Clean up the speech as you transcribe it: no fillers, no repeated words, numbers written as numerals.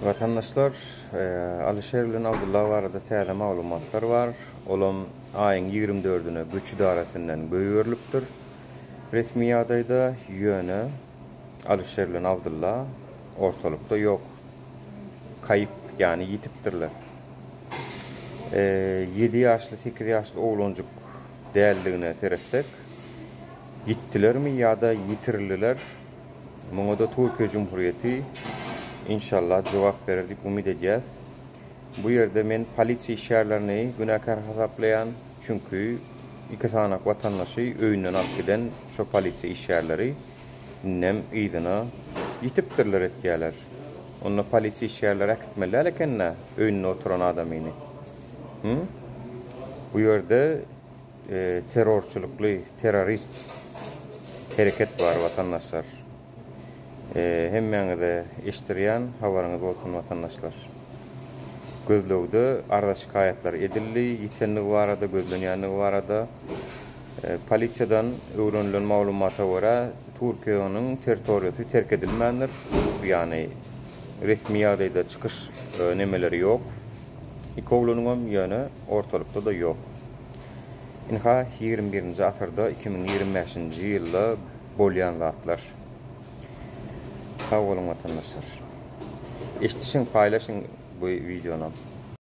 Watandaşlar, Alyşir bilen Abdylla barada täze maglumatlar bar. Olam aýyň 24-üne göç idaresinden goýberilipdir. Resmi ýagdaýda, ýöne Alyşir bilen Abdylla ortalykda ýok. Kaýyp, ýagny ýitipdirler. 7 ýaşly, 8 ýaşly oglanjyk däldigine seretsek, ýitdilermi ýa-da ýitirildiler? Muňa-da Türkiýe Jumhuriyeti inşallah jogap berer diýip umyt edýäs. Bu ýerde men polisiýa işgärlerini günäkär hasaplaýan, çünki iki sanak watandaşy öýünden alyp giden şo polisiýa işgärleri indem yzyna ýitipdirler etýäler. Onda polisiýa işgärleri äkitmeli däl eken-dä öýünde oturan adamyny. Hü? Bu ýerde terrorçylykly, terrorist hereket bar watandaşlar. Hemmäňize eşdirýän habaryňyz bolsun watandaşlar. Gözlegde arza-şikaýatlar edildi, ýitenligi barada, gözlenýänligi barada. Polisiýadan öwrenilen maglumata görä, Türkiýäniň territoriýasy terk edilmändir. Ýagny resmi ýagdaýda çykyş nemeleri ýok. Iki oglanyňam ýöne ortalykda-da ýok. Ynha, 21-nji asyrda, 2025-nji ýylda bolýan zatlar. Sag boluň watandaşlar. Eşdişiň, paýlaşyň bu wideonam.